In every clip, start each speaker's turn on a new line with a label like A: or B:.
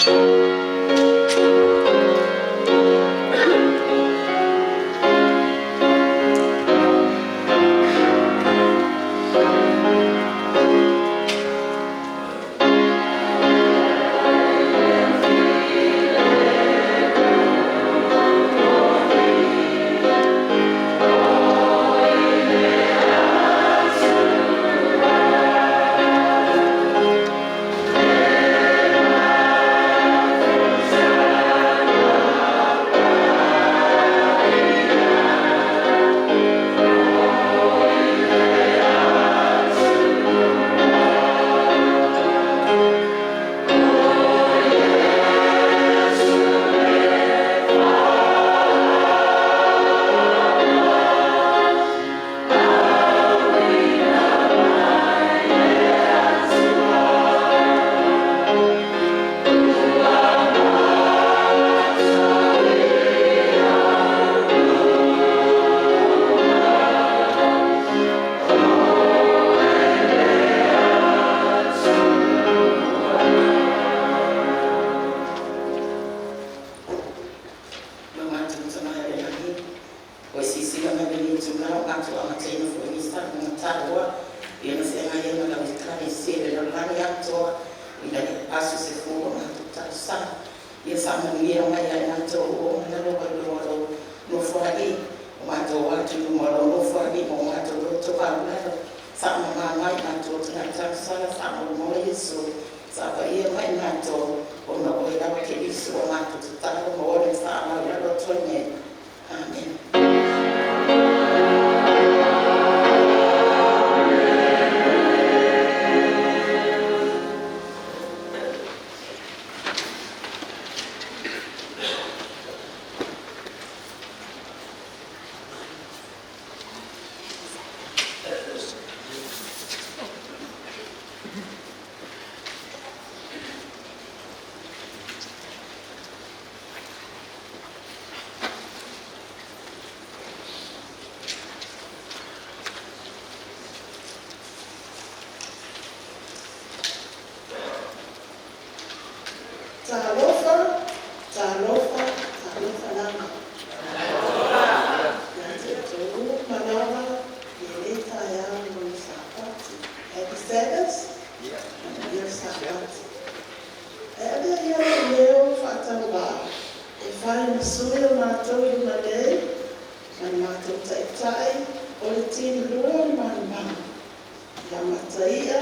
A: Lo matou Tama i le Lagi, ua e silasila mai i lenei itula ua matou amataina foi lenei saunoaga taua pei ona feagai ai ma lau Ekalesia i le lalolagi atoa ina ia aso se 10 o matou talosaga. Ia faamanuia mai ia i matou ua uma ona i luma o lou Nofoalii, ua matou o atu i luma o lou Nofoalii ma o matou loto maualalo. Faamama mai matou talosaga faamolemole Iesu, faapaia mai matou ona o Oe lava Keriso ua matou tatalo ma ola ma faamaualalo atu ai nei. Amene.
B: Talofa, talofa, talofa lava ia te outou uma lava i lenei taeao o le Sapati. Happy Sabbath! Manuia le Sapati. Ae avea ia lou leo faatauvaa e fai ma sui o matou i luma nei ma le matou Taitai o le tinilua o le malumalu ia Mataia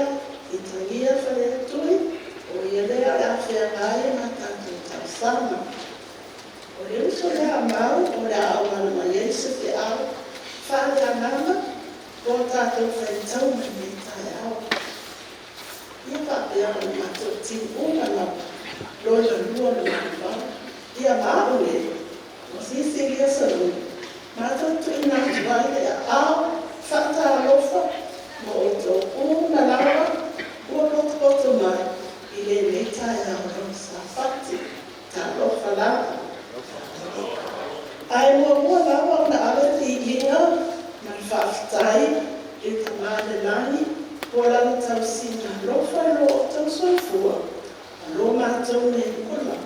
B: Itagia Faleatui, o ia lea o le a feagai ma tatou talosaga. O le uso lea a Mau o le a auala mai ai se feau faaleagaga mo tatou faitauga i lenei taeao. Ia faapea ona matou tini uma lava, lona lua o le malumalu, ia ma au nei, o Sisilia Salumu, matou te tuuina atu ai le aao faatalofa ma outou uma lava ua potopoto mai i lenei taeao o le Sapati. Talofa lava. Ae muamua lava ona ave le viiga ma le faafetai i le Tama i le lagi mo lana tausiga alofa i lo outou soifua ma lo matou nei ola,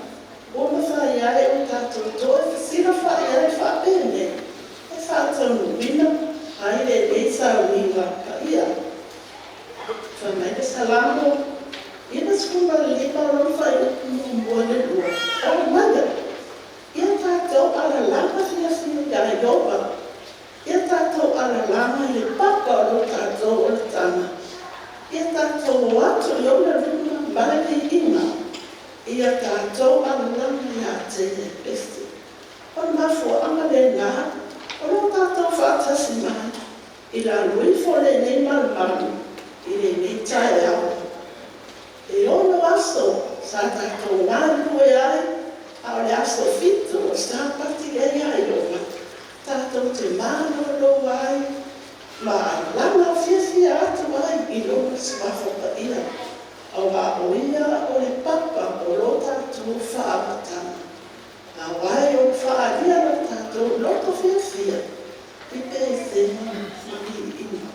B: ua mafai ai ona tatou toe fesilafai ai faapenei e faataunuuina ai lenei sauniga paia. Fai mai le Salamo 95 lona fuaiupu 1 i le 2, “Omaia, ia tatou alalaga fiafia iā Ieova, ia tatou alalaga i le papa o lo tatou olataga. Ia tatou o atu i ona luma ma le viiga, ia tatou alalaga ia te ia i pese.” O le mafuaaga lena o lo tatou faatasi mai i lalo ifo o lenei malumalu i lenei taeao. E 6 aso sa tatou galulue ai, a o le aso 7 o le Sapati lea ia Ieova, tatou te malolo ai ma alaga fiafia atu ai i Lona Suafa Paia, aua o Ia o le papa o lo tatou faaamataga. Ao ai ona faaalia lo tatou loto fiafia i pesega ma viiga.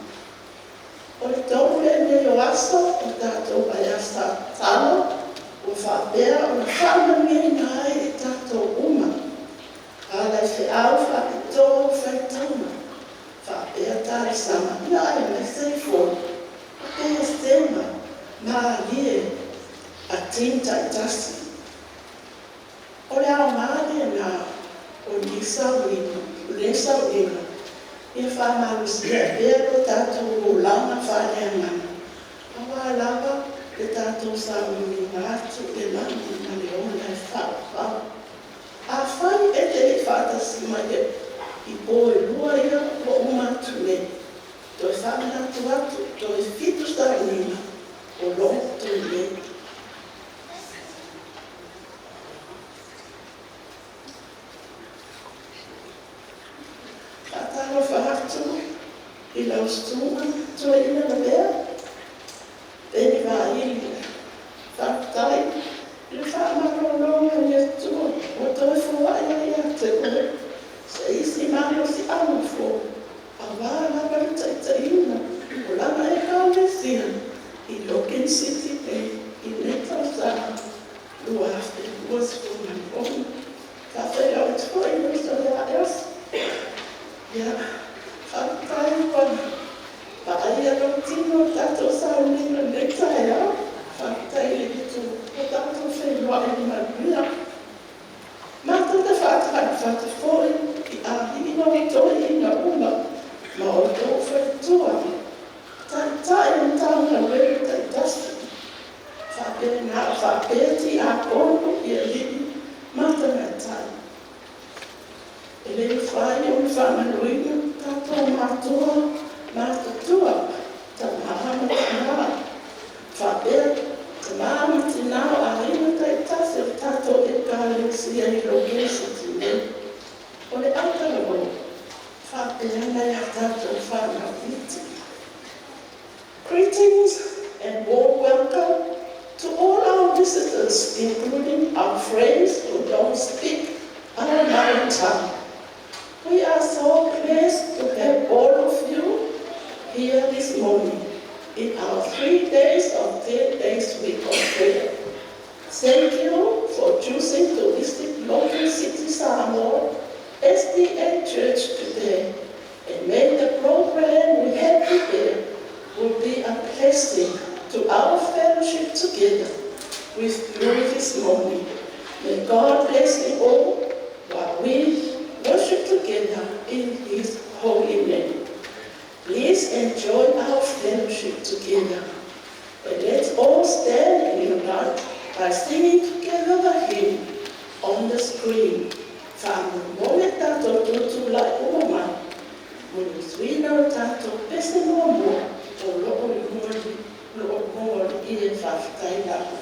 B: O le 3 lenei o aso o tatou vaiaso tatalo ua faapea ona faamanuiaina ai i tatou uma. Ala i feau faapitoa faitauga faapea talosaga ia aemaise i fono pesega malie a team taitasi. O le aoga lena o nei sauniga ia faamalosia pea lo tatou olaga faaleagaga aua lava le tatou sauniuniga atu i le lagi ma le ola e faavavau. Afai e te le i faatasi mai i po e lua ia ua uma atu nei, toe faamanatu atu, toe 7 sauniga o lo o totoe nei. Faatalofa atu i lau Susuga Toeaina Lavea Beni Vaili, faafetai i le faamalologa a le Atua ua toe foai ai ia te oe se isi malosiaga fou aua lava le taitaiina o Lana Ekalesia i Logan City nei i nei tausaga 2026. Faafeiloai atu foi i lou uso ia Elsie. Ia, faafetai ua vaaia lou tino i le tatou sauniga i lenei taeao. Faafetai i le Atua ua tatou feiloai i le manuia. Matou te faatalofa atu foi i aiga o toeaiina uma ma outou faletua, taitai o Matagaluega taitasi, faapea tiakono i alii ma tamaitai. E le mafai ona faagaloina tatou matua matutua, tama ma tina, faapea tama ma tina o aiga taitasi o le tatou Ekalesia i Logan City nei. O le autalavou, faapea nai a tatou fanau iti. Greetings and warm welcome to all our visitors, including our friends who don't speak our mother tongue. We are so pleased to have all of you here this morning in our 3 days of 10 days week of prayer. Thank you for choosing to visit Logan City Samoa SDA Church today. And may the program we have prepared will be a blessing to our fellowship together with you this morning. May God bless you all while we worship together in His holy name. Please enjoy our fellowship together. And let's all stand and unite by singing together the hymn on the screen. Faamolemole tatou tutulai uma mai mo le suiga o tatou pese muamua o lo o i luga o le ie. Faafetai lava.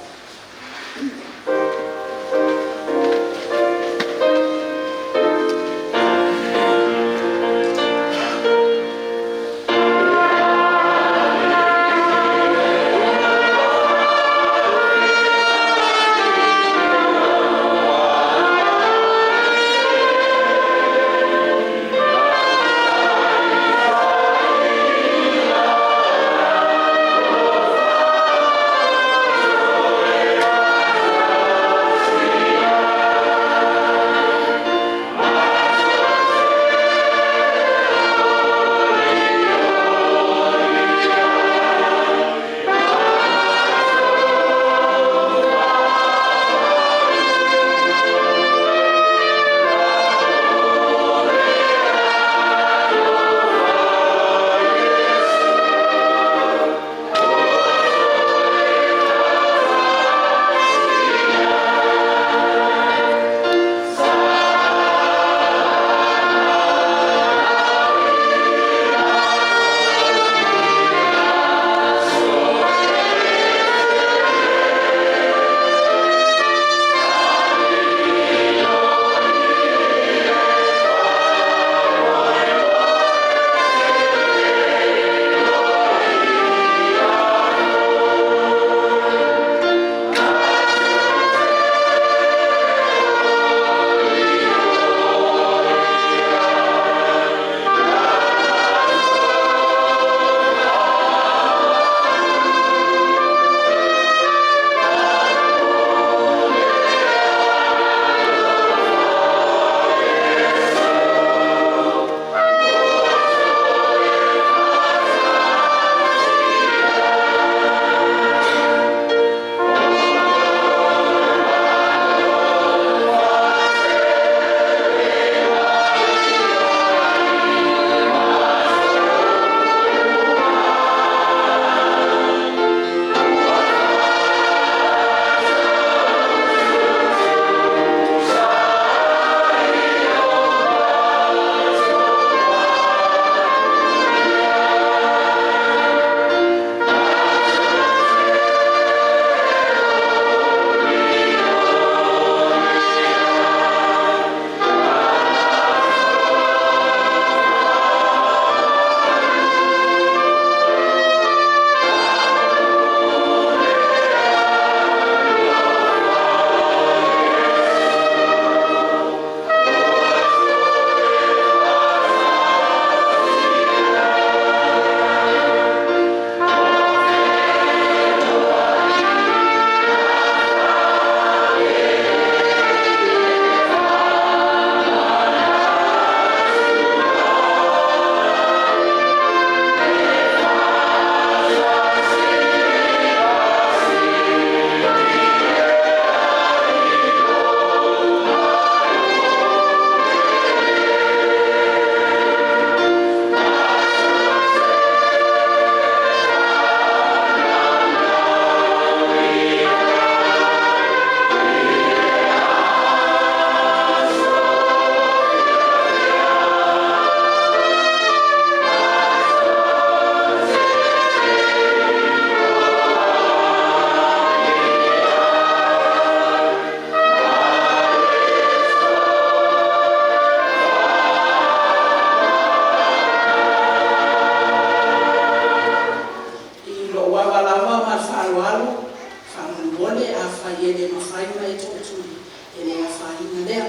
C: Faamolemole afai e le mafai ona e tootuli, e le afaina lea,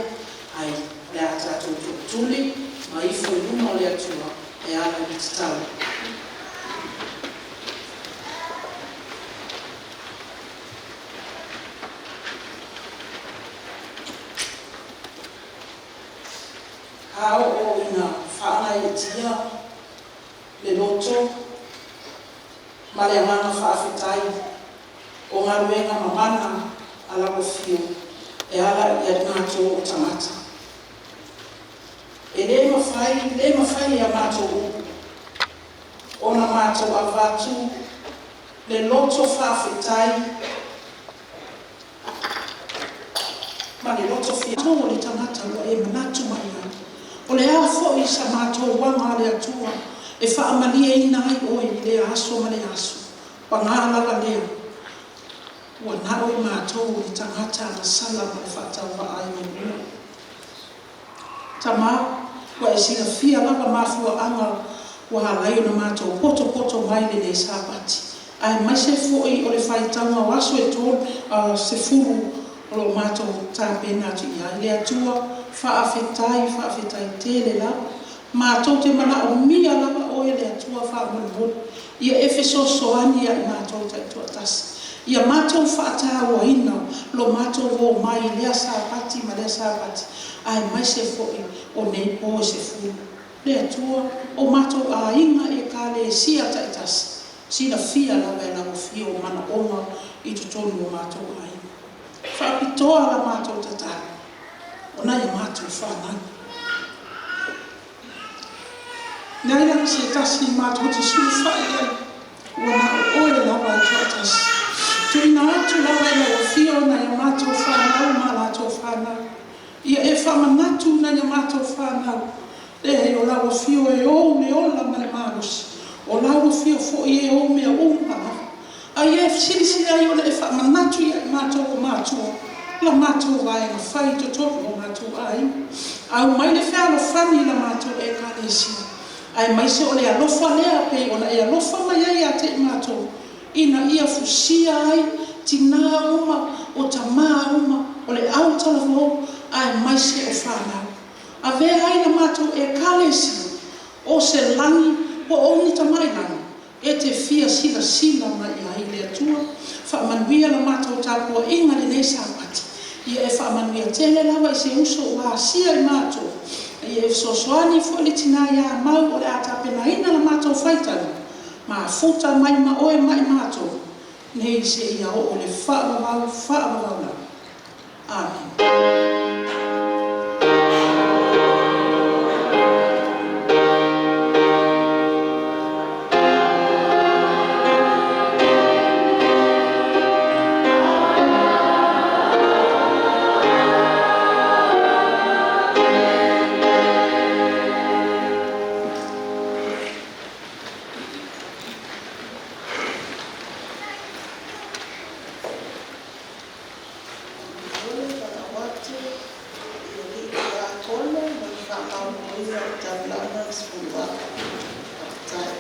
C: ae o le a tatou tootuli ma ifo i luma o le Atua e ala i le tatalo. A oo ina faagaeetia le loto ma le agaga faafetai o galuega mamana a lau Afio e ala i matou o tagata. E le mafai, le mafai e a matou upu ona matou avatu le loto faafetai ma le loto fiafia o le tagata ua e manatu mai ai. O le a foi sa matou aga a le Atua e faamalieina ai oe i lea aso ma lea aso, paga lava lea, ua na o i matou o ni tagata agasala ma le faatauvaa e muamua. Tama, ua e silafia lava mafuaaga ua ala ai ona matou potopoto mai i lenei Sapati, aemaise foi o le faitauga o aso e 30 o lo o matou tapena atu i ai. Le Atua, faafetai, faafetai tele lava. Matou te manaomia lava Oe le Atua faamolemole, ia e fesoasoani ia i matou taitoatasi, ia matou faatauaina lo matou omai i lea Sapati ma lea Sapati, aemaise foi o nei po e 10. Le Atua, o matou aiga Ekalesia taitasi, silafia lava e lau Afio manaoga i totonu o matou aiga. Faapitoa la matou tatalo o nai a matou fanau. E leai lava se tasi matou te sulufai i ai, ua na o Oe lava e toatasi. Tuuina atu lava i lau Afio nai a matou fanau ma a latou fanau. Ia e faamanatu i nai a matou fanau, leai o lau Afio e ou le ola ma le malosi, o lau Afio foi e ou mea uma lava. A ia e silisili ai ona e faamanatu ia i matou o matua la matou vaega fai i totonu o matou aiga. Aumai le fealofani i la matou Ekalesia, aemaise o le alofa lea pei ona e alofa mai ai ia te i matou, ina ia fusia ai tinā uma, o tamā uma, o le autalavou, aemaise o fanau. Avea ai la matou Ekalesia o se lagi po o ni tamai lagi e te fia silasila mai i ai le Atua. Faamanuia la matou tapuaiga i lenei Sapati. Ia e faamanuia tele lava i si uso ua asia i matou. Ia e fesoasoani foi i le tina ia Mau o le a tapenaina la matou faitaga. Mafuta mai ma oe ma i matou nei seia oo i le faavavau, faavavau lava. Amene.
B: Faamolemole valaau atu i Alii Tiakono mo le faamaopooina o le taulaga i le 10,000. Faafetai.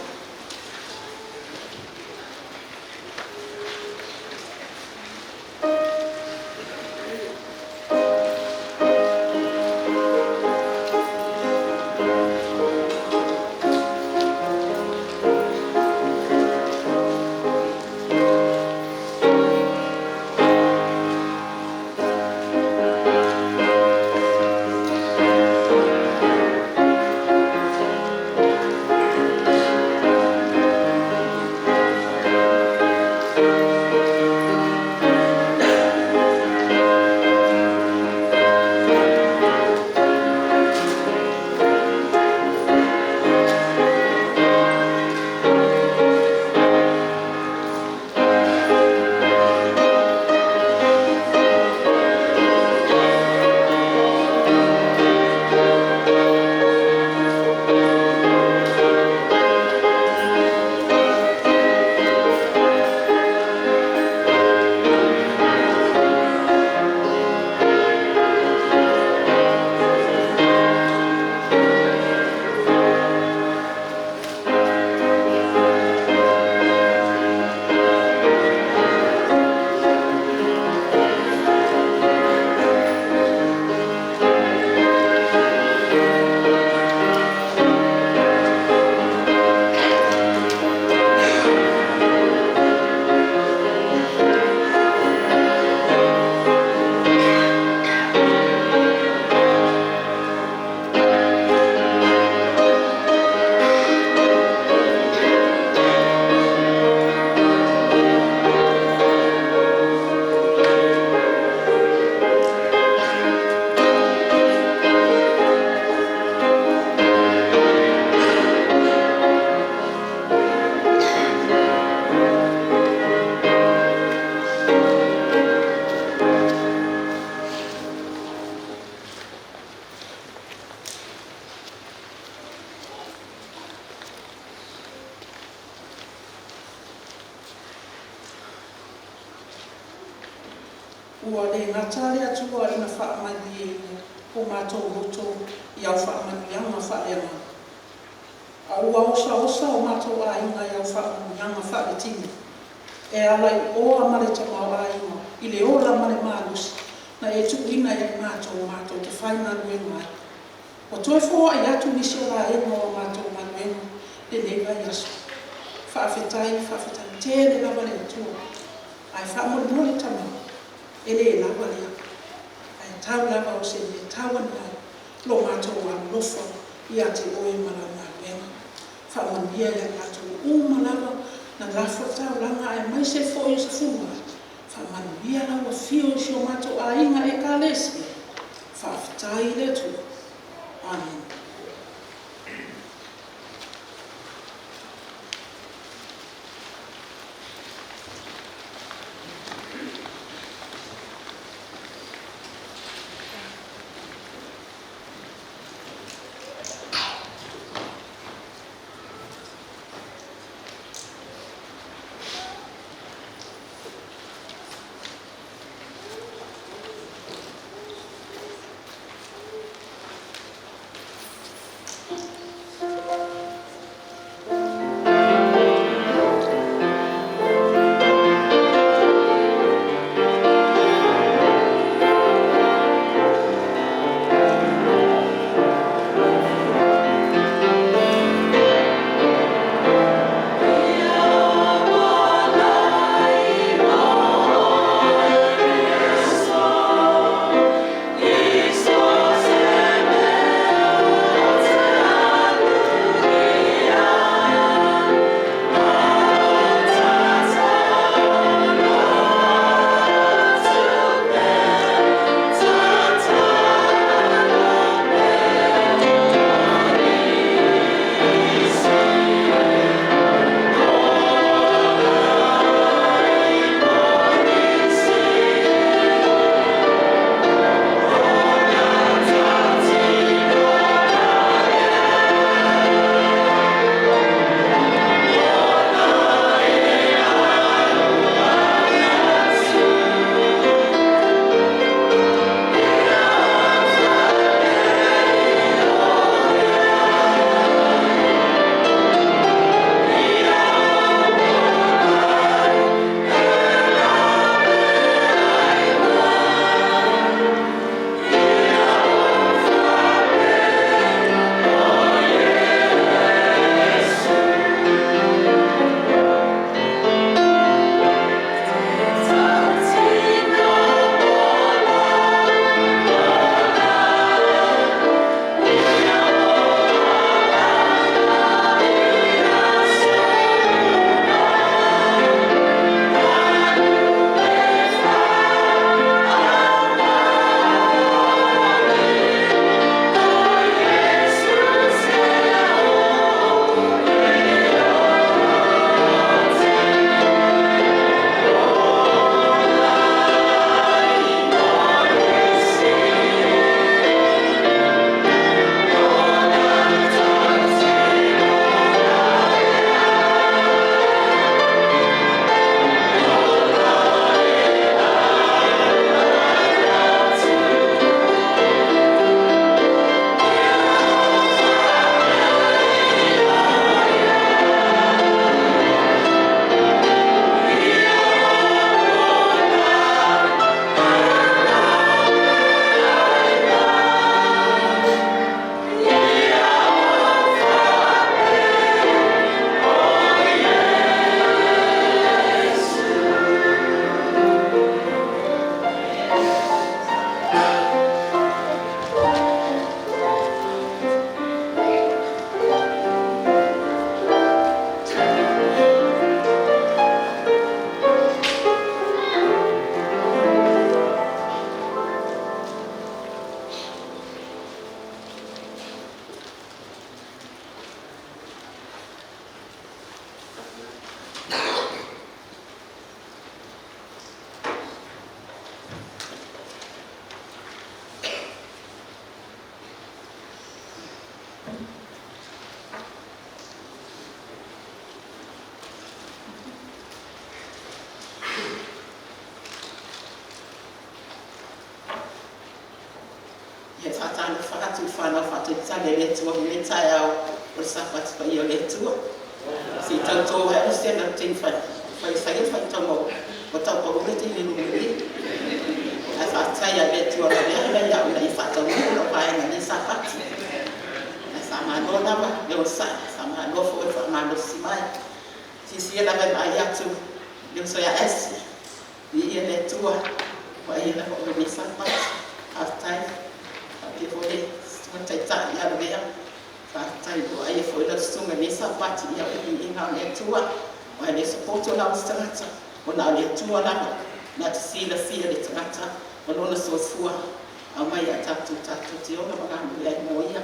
C: Ua le gata le Atua ina faamalieina o matou loto i au faamanuiaga faaleagaga, a ua osaosa o matou aiga i au faamanuiaga faaletino, e ala i oa ma le tamaoaiga i le ola ma le malosi na e tuuina ia i matou matou te faigaluega ai. Ua toe foai atu nisi o vaega o a matou galuega lenei vaiaso. Faafetai, faafetai tele lava le Atua. Ae faamolemole tama, e le lava lea. Ae tau lava o se mea tau ane ai lo matou alolofa ia te oe ma lau galuega. Faamanuia ia i latou uma lava na lafo taulaga aemaise foi o Sefuluai, faamanuia lau Afio i si o matou aiga Ekalesia. Faafetai i le Atua. Amene.
A: He faatalofa atu i fanau faatalitali a le Atua i lenei taeao o le Sapati paia o le Atua. Se i tautō ai o se na taimi fai fai fai ai faitauga ua taupaua le taimi numeri. Ae faafetai lava i le Atua na avea lea ia'u ina ia faataunuu lau vaega i lenei Sapati. Ae faamalo lava le onosai, faamalo foi le faamalosi mai. Fiafia lava e vaai atu i le uso ia Asi, viia le Atua ua e lava oe i lenei Sapati. Faafetai. Faapea foi le Susuga i le Taitai ia Lavea, faafetai ua vaaia foi lau susuga i lenei Sapati, ia o le viiga o le Atua, aua e le sapoto lava se tagata, ona o le Atua lava na te silafia le tagata ma lona soifua aumai ia tatou tatou te ola ma galulue ai mo ia.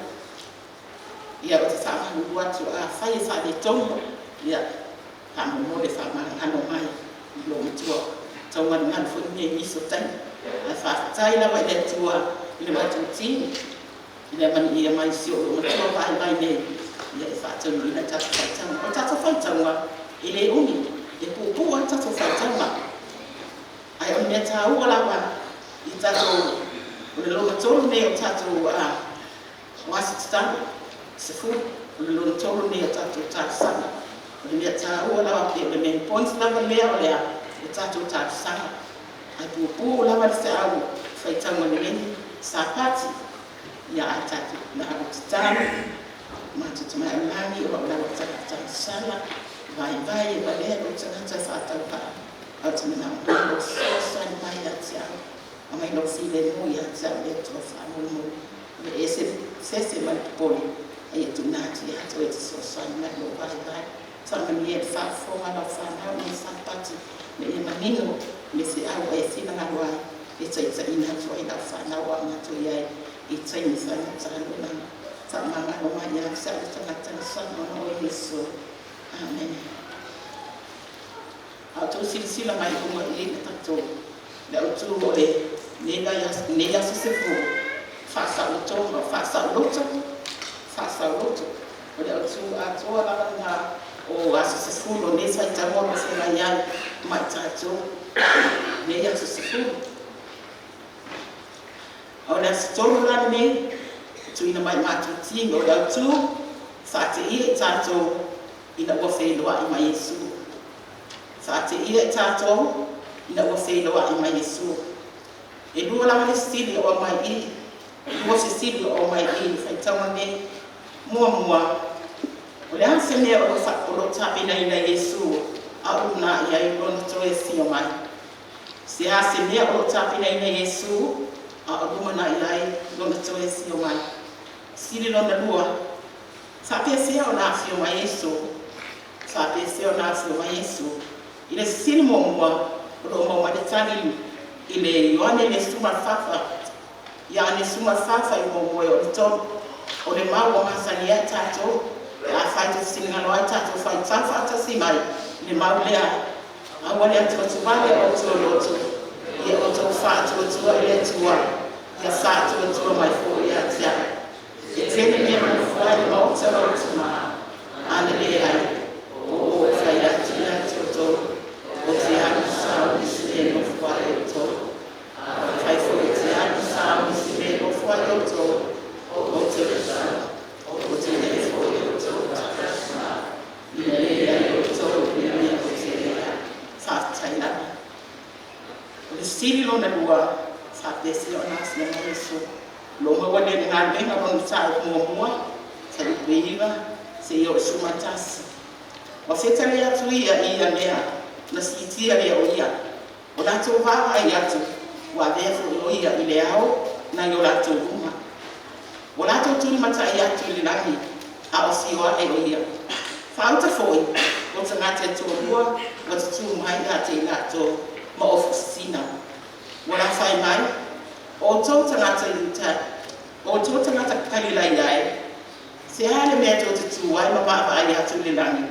A: Ia, ou te faamalulu atu afai e faaletonu, ia, faamolemole faamagalo mai i lou matua taugalugalu foi lenei i nisi o taimi. Ae faafetai lava i le Atua i le matou team i le amanaia mai o si ou matua vaivai nei ia e faataunuuina le tatou faitaga. O le tatou faitauga e le umi, e puupuu lava le tatou faitauga. Ae o le mea taua lava i tatou, o le lona tolu lenei o tatou o aso tatalo, 10, o le lona tolu lenei o tatou talosaga. O le mea taua lava pei o le main point lava lea o le a? O tatou talosaga. Ae puupuu lava le feau faitauga i lenei Sapati. Ia ae tatou na o tatalo, matou Tamai o le Lagi, o lau lava talosaga, vaivai e valea lou tagata e faatauvaa, ae ou te manaomia lou fesoasoani mai ia te au, aumai lou filemu ia te au le Atua faamolemole. Ave ese le fefe ma le popole, a ia tuuina atu ia te oe e te fesoasoani mai i lou vaivai. Faamanuia i le faafofoga a lau fanau i lenei Sapati, ina ia manino le feau e finagalo ai, e taitaiina atu ai lau fanau a o matou i ai i taimi faigata lalolagi. Faamagalo mai ia te au le tagata na saunoa o Iesu. Amene. A outou silasila mai i luga i le tatou le autu o le nei aso 10, faasaolotoga, faasaoloto, faasaoloto. O le autu atoa lava lena o aso 10 o nei faitauga o lo o feagai ai ma i tatou nei aso 10. A o le aso 3 la lenei, tuuina mai matou tino o le autu, faateia i tatou ina ua feiloai ma Iesu. Faateia i tatou ina ua feiloai ma Iesu. E lua lava le fesili o aumai i, lua fesili o aumai i le faitauga nei. Muamua, o le a se mea o lo o tapenaina e Iesu a o lumanai ai lona toe afio mai? Se a se mea o lo o tapenaina e Iesu a o lumanai ai lona toe afio mai? Fesili lona lua, faapefea ona afio mai Iesu? Faapefea ona afio mai Iesu? I le fesili muamua, o lo o maua mai le tali i le Ioane le 14, Ioane 14 i 1 o le 3. O le mau ua masani ai tatou, pe afai te finagalo ai tatou faitau faatasi mai i le mau lea, aua le atuatuvale o outou loto, ia outou faatuatua i le Atua, ia faatuatua mai foi ia te au. E tele mea nofo ai le maota o lou tima, a na leai, ua ou fai atu ia te outou, ou te alu sauni se mea e nofo ai outou. Afai foi ou te alu sauni se mea e nofo ai outou, ou te ou te le foi outou ina le ai outou i le mea ou te i ai. Faafetai lava. O le fesili lona lua, faapefea ona afio mai Iesu? O lo o maua nei i le galuega lona mataupu muamua, fuaiupu 9 seia oo i le 11. Ua fetale atu ia i ia mea na siitia lea o ia. O latou vaavaai atu, ua avea foi o ia i le ao nai o latou luma. Ua latou tulimatai atu i le lagi, a o afio ae o ia. Faauta foi, o tagata e toalua ua tutū mai ia te i latou ma ofu sisina. Ua lafai mai, o outou tagata Iuta, o outou tagata Kalilaia e, se a le mea tou te tū ai ma vaavaai atu i le lagi?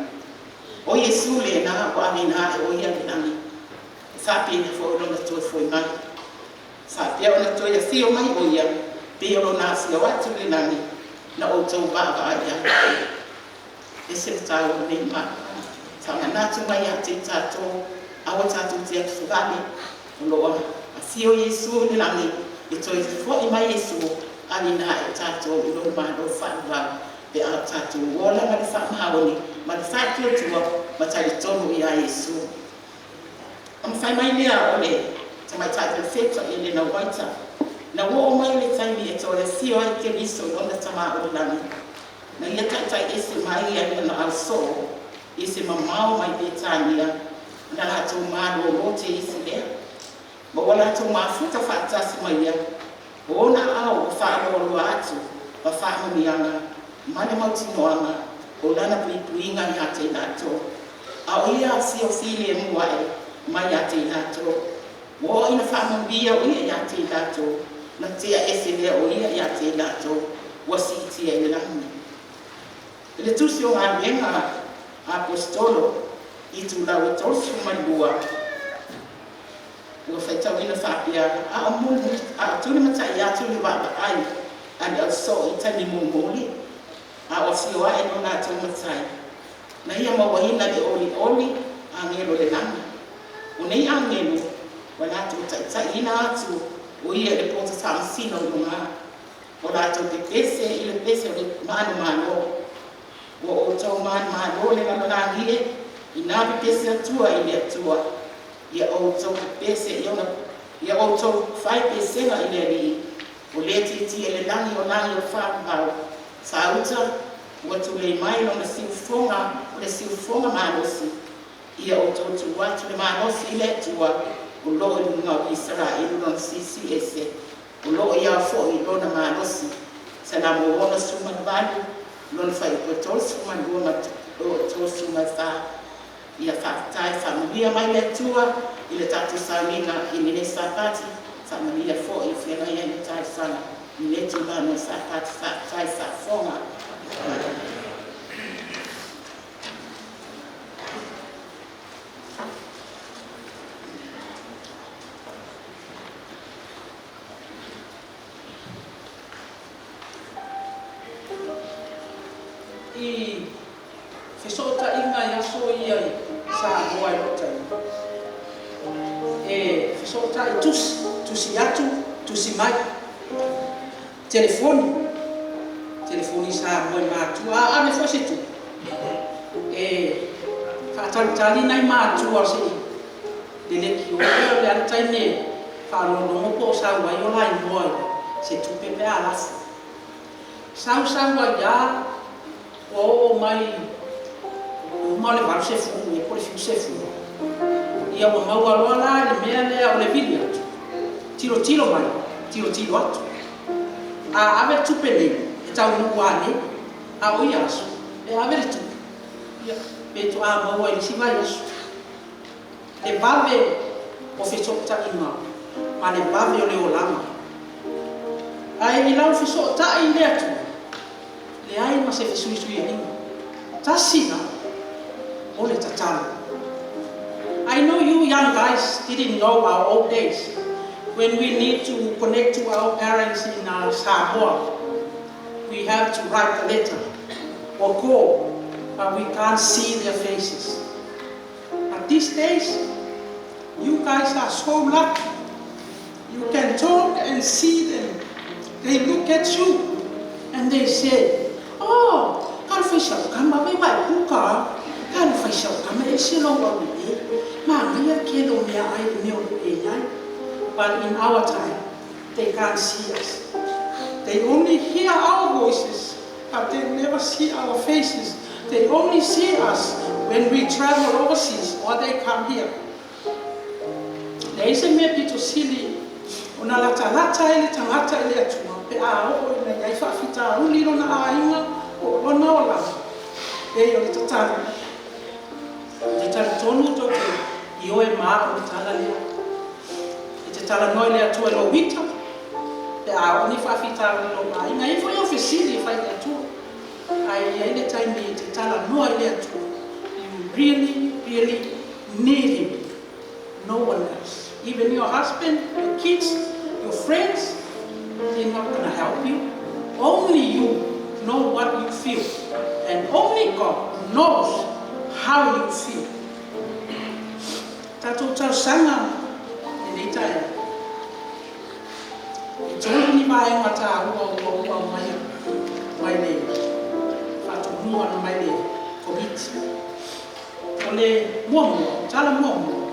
A: O Iesu lena ua aveina ae o ia i le lagi, e faapena foi lona toe foi mai. Faapea ona toe afio mai o ia, pei o lona afio atu i le lagi na outou vaavaai ai. Ese le taua o lenei mau. Faamanatu mai ia te i tatou, aua tatou te atufavale, o lo o afio Iesu i le lagi, e toe fo'i mai Iesu Alinae tatou i lona Malo faavavau pe a o tatou ola ma le faamaoni ma le faatuatua ma talitonu ia Iesu. Ona fai mai lea o le tamaitai Perofeta Elena Uaita, na ua oo mai le taimi e toe afio ai Keriso i lona Tama o le lagi, na ia taitai ese mai ai lana ausoo i se mamao mai Petania, na latou malōlō teisi lea, ma ua latou mafuta faatasi ma ia, o ona aao ua faaloaloa atu ma faamanuiaga ma le mautinoaga o lana puipuiga iā te i latou, a o ia afio filemu ae mai ia te i latou. Ua oo ina faamanuia o ia iā te i latou, na tea ese lea o ia iā te i latou, ua siitia i le lagi. I le Tusi o Galuega a Aposetolo, itulau e 32, ua faitauina faapea, a o tulimatai atu le vaavaai a le ausoo i taimi mulimuli, a o afio ae lo latou Matai, na ia mauaina le olioli agelo o le lagi. O nei agelo, ua latou taitaiina atu o ia i le poto faamasino i luga, o latou pepese i le pese o le manumalo. Ua outou manumalo le lalolagi e, inā pepese atua i le Atua, ia outou pepese i ona, ia outou fai pesega i le Alii, o le tietie i le lagi o lagi o faavavau, faauta ua tulei mai lona siufofoga, o le siufofoga malosi, ia outou tuu atu le malosi i le Atua, o loo i luga o Isaraelu lona siisii ese, o loo i ao foi lona malosi. Salamo 68, lona fuaiupu e 32 ma 34. Ia faafetai, faamanuia mai le Atua i le tatou sauniga i lenei Sapati, faamanuia foi i feagai ai ma talosaga i lenei itula o le Sapati. Faafetai faafofoga.
D: I fesootaiga i aso ia i Samoa i lou taimi, e fesootai tusi, tusi atu, tusi mai. Telefoni, telefoni i Samoa i matua, a ave foi se tupe, e faatalitali nai matua se'i leleki o le a le taimi e faalogologo po o sau ai o la igoa i se tupe pe a lafo. Sau sau ai lava ua oo mai i luma o le 80 ea po o le 70, ia ua maua loa la i le mea lea o le vili atu, tilotilo mai, tilotilo atu. A ave le tupe nei, e taunuu lava nei, a o ia aso, e ave le tupe, ia, pe toa maua i le isi vaiaso. Le vave o fesootaiga ma le vave o le olaga. Ae i lau fesootai i le Atua, leai ma se fesuisuiaiga. Tasi lava o le tatalo. I know you young guys didn't know our old days when we need to connect to our parents in Samoa. We have to write the letter or call, but we can't see their faces. But these days,
C: you guys are so lucky. You can talk and see them. They look at you and they say, "Oh, ka le faisau kama vai vai puka, ka le faisau kama e se lo wa e, ma ngai ke lo mea ai le mea o e ai."
D: But in our time, they can't see us.
C: They only hear our voices, but they never see our faces. They only see us when we travel overseas or they come here.
D: Leai se mea pito sili ona latalata ai le tagata i le Atua pe a oo ina i ai faafitauli i lona aiga po o lona olaga, pei o le tatalo. Ou te talitonu tou te ioe ma au i le tala lea. E te talanoa i le Atua i lou ita pe a oo ni faafitauli i lou aiga. E i ai foi au fesili e fai i le Atua, ae i ai le taimi e te talanoa i le Atua. You really, really need Him. No one else. Even your husband, your kids, your friends, they're not going to help you. Only you know what you feel. And only God knows how you feel.
C: Tatou talosaga i lenei taeao. tolu ni vaega taua ua ou aumaia mai le faatonuga na mai le Komiti. O le muamua, tala muamua,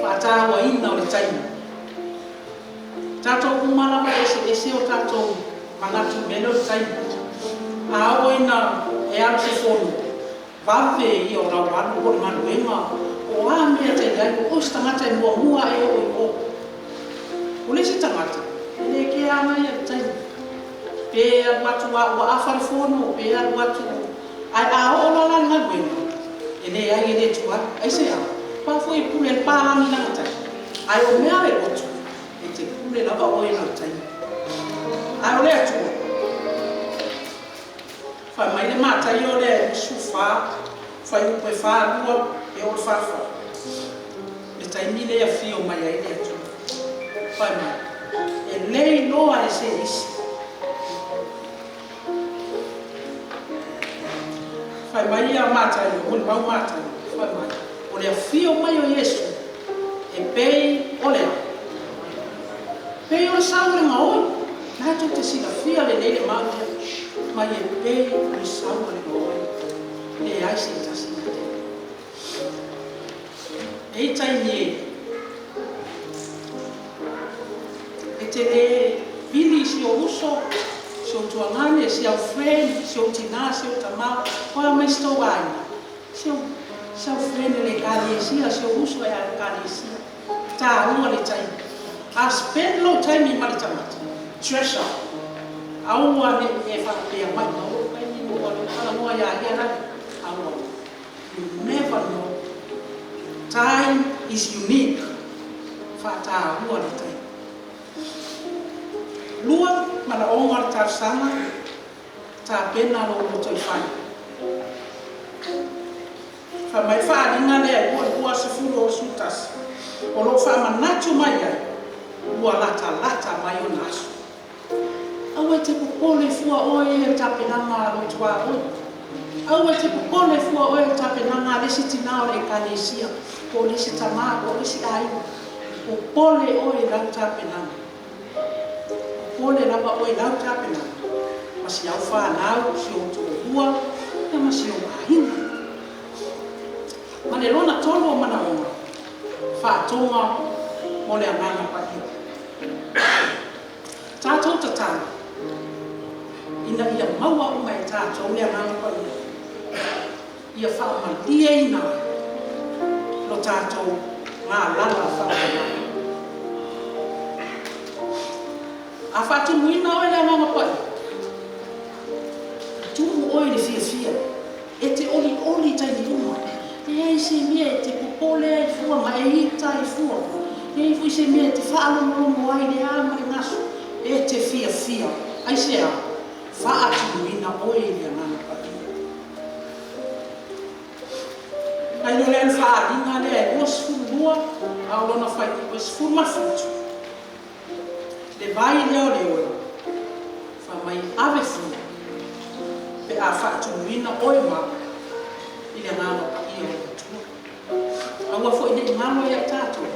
C: faatauaina o le taimi. Tatou uma lava e eseese o tatou manatu i le mea lea o le taimi. A oo ina e alu i se fono, vave ia o lau alu po o le galuega po o a mea e te i ai, o oe se tagata e muamua lava e oo i o. O le isi tagata, e le kea ana ia i le taimi. Pe alu atu lava ua afa le fono, pe alu atu, ae a oo loa la i le galuega, e leai e le tuai. Aisea? Aua foi e pule ai le papalagi i lana taimi, ae o mea a le lotu, e te pule lava oe i lau taimi. Ae o le Atua, fai mai le Mataio lea e 24, fuaiupu e 42 e oo i le 44, le taimi lea e afio mai ai le Atua. Fai mai, e le iloa e se isi. Fai mai ia Mataio, molimau Mataio, fai mai, o le afio mai o Iesu, e pei o le a? Pei o le sau o le gaoi. Na tou te silafia lelei le mau lea, mai e pei o le sau o le gaoi. Leai se tasi na te. E i taimi e, e te le vili i si ou uso, si ou tuagane, si au friend, si ou tinā, si ou tamā, o a mai si tou aiga, si ou, si au friend e le ekalesia, si ou uso e a ekalesia. Taua le taimi. A spend lou taimi ma le tagata, treasure. Aua ne i e faapea mai, ma lou taimi na ou alu ai talanoa ia ia lale. Aua. You never know. Time is unique. Faataua le taimi. Lua, manaoga o le talosaga, tapena lou lotoifale. Fai mai le faaaliga lea e 22, 11, o lo o faamanatu mai ai, ua latalata mai ona aso. Aua e te popole fua oe i le tapenaga a lou tuaoi. Aua e te popole fua oe i le tapenaga a le isi tinā o le ekalesia, po o le isi tamā, po o le isi aiga. Popole oe i lau tapenaga. Popole lava oe i lau tapenaga ma si au fanau, si ou toalua, ia ma si ou aiga. Ma le lona tolu o manaoga, faatoga mo le Agaga Paia. Tatou tatalo ina ia maua uma e tatou le Agaga Paia, ia faamalieina ai lo tatou galala faamamalu. A faatumuina oe i le Agaga Paia, e tumu oe i le fiafia, e te olioli i taimi uma, leai se mea e te popole ai fua ma e ita ai fua, leai foi se mea e te faalogologo ai i le a ma le gasu, e te fiafia. Aisea? Faatumuina oe i le Agaga Paia. Nai lo lea le faaaliga lea e 22 a o lona fuaiupu e 17. Le vai lea o le ola, fai mai ave fua pe a faatumuina oe ma i le Agaga Paia o le Atua. Aua foi ne i galo ia i tatou,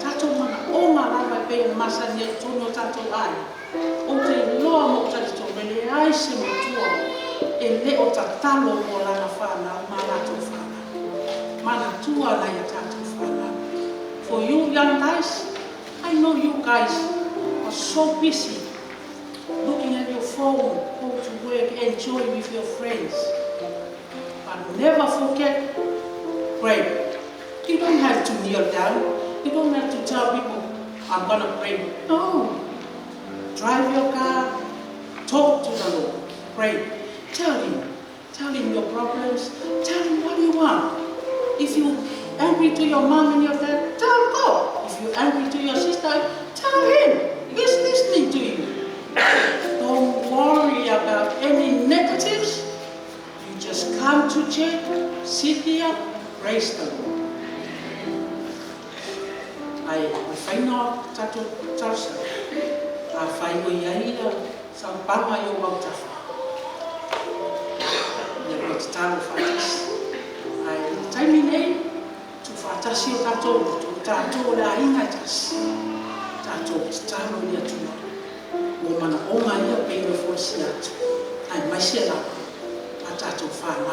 C: tatou manaoga lava e pei ona masani ai i totonu o tatou aiga. Ou te iloa ma ou talitonu e leai se matua e le o tatalo mo lana fanau ma latou fanau. Manatua nai a tatou fanau. For you young guys, I know you guys are so busy looking at your phone, go to work, enjoy with your friends. But never forget, pray. You don't have to kneel down. You don't have to tell people, I'm going to pray. No. Drive your car, talk to the Lord, pray. Tell Him. Tell Him your problems. Tell Him what you want. If you're angry to your mom and your dad, tell God. If you're angry to your sister, tell Him. He's listening to you. Don't worry about any negatives. You just come to church, sit here, praise the Lord. Ae o le faiga o tatou talosaga, afai o i ai ia saopaga i ou autafa, ia lua tatalo faatasi. Ae i le taimi nei, tuufaatasi o tatou loto, o tatou o le aiga e tasi, tatou tatalo i le Atua. Ua manaoga ia pei ona folasia atu aemaise lava a tatou fanau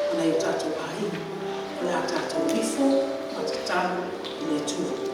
C: ma nai o tatou aiga. O le a tatou lifo ma tatalo i le Atua.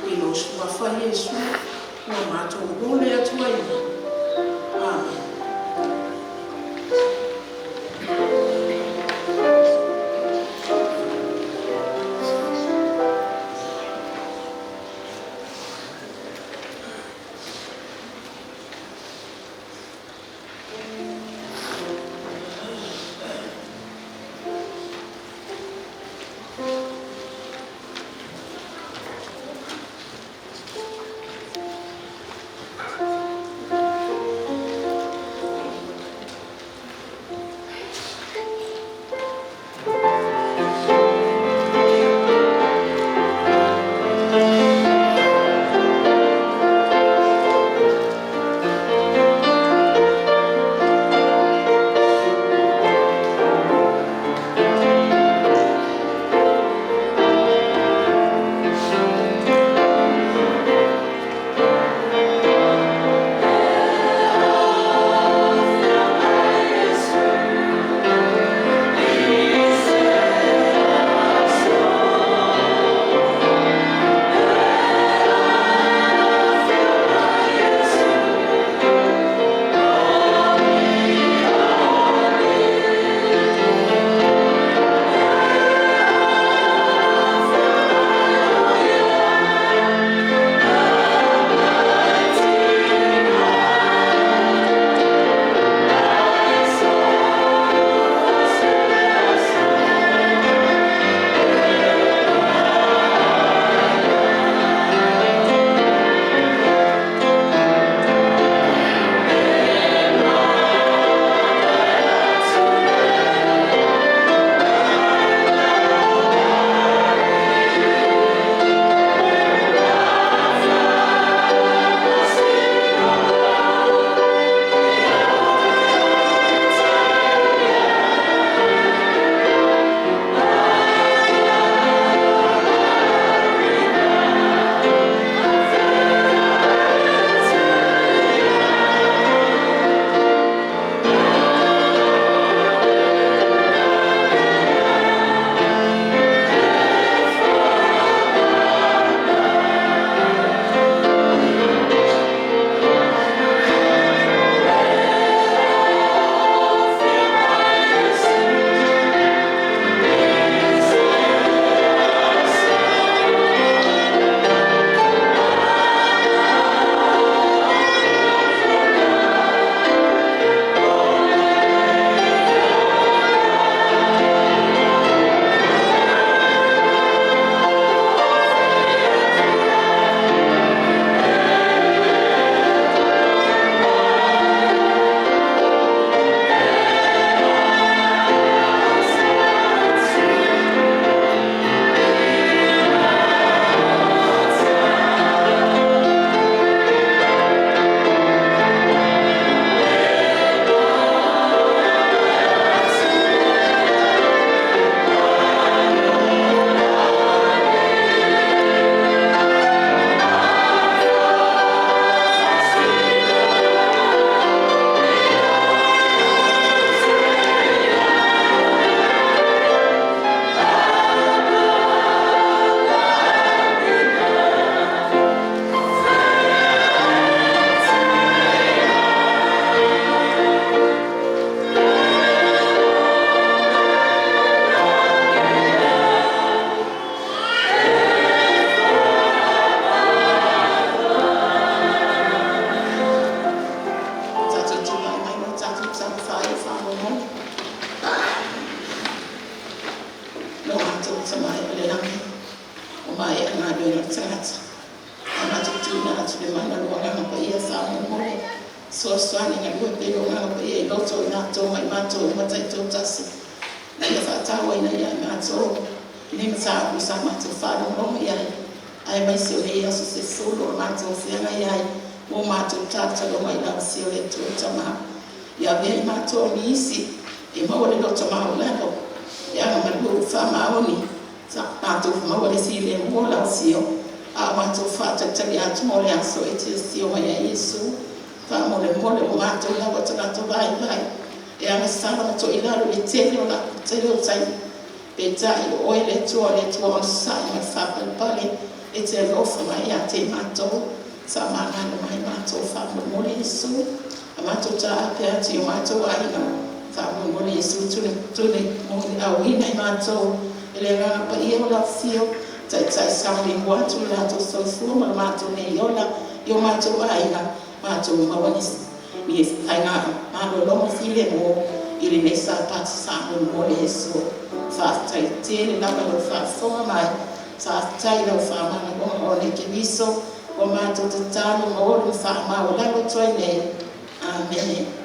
D: I lou Suafa Iesu ua matou momoli atu ai nei. Amene.
A: Tatou tulai mai mo tatou taumafai e faamoemoe. Lo matou Tama i le lagi, ua maea galuega a le tagata. Ae matou tuuina atu le mana o lou Agaga Paia faamolemole, fesoasoani galue pea i lou Agaga Paia i loto o i latou ma i matou uma taitoatasi, ina ia faatauaina ia i matou lenei mataupu sa matou faalogologo i ai, aemaise o nei aso se 10 o le matou feagai ai mo matou talotaloga i lau afio le Atua Tama. Ia avea i matou o nisi e maua le loto maualalo e agamalu faamaoni matou maua le filemu o lau afio, a o matou faatalitali atu mo le aso e te afio mai ai Iesu. Faamolemole o matou lava tagata vaivai e agasala ma toilalo i le tele o tele o taimi, peitai o oe le Atua, o le Atua onosai ma le faapalepale. E te alofa mai ia te mātou, sa māngalo mai mātou whaamolemole Iesu. A mātou taape atu i o mātou aiga, faamolemole Iesu tule tule mo le auina i mātou e le Agaga Paia o lau afio, taitai saogalemu atu lo latou soifua ma lo matou nei ola i o matou aiga, matou maua ni faiga malologa filemu i lenei Sapati faamolemole Iesu. Faafetai tele lava i lou faafofoga mai, faafetai i lau faamagaloga ona e Keriso ua matou tatalo ma olu ma faamaualalo atu ai nei. Amene.